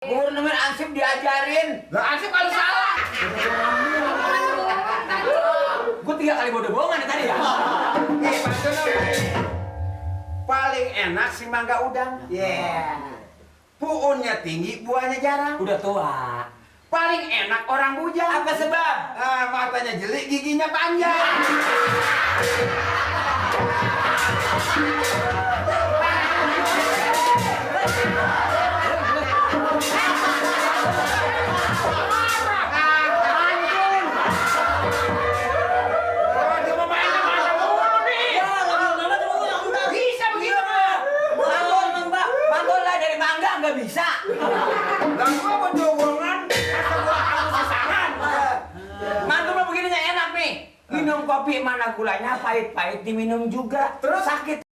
Guru nemen Ansip diajarin. Lah Ansip kalau salah. Gue 3 kali bodoh-bohongan tadi ya. Paling enak si mangga udang. Puunnya tinggi, buahnya jarang. Udah tua. Paling enak orang bujang. Apa sebab? Matanya jeli, giginya panjang. Nggak bisa. Lah gua mau jogongan, masa gua harus sesangan. Mantul mah begini nggak enak nih. Minum kopi mana gulanya pahit-pahit diminum juga. Terus? Sakit.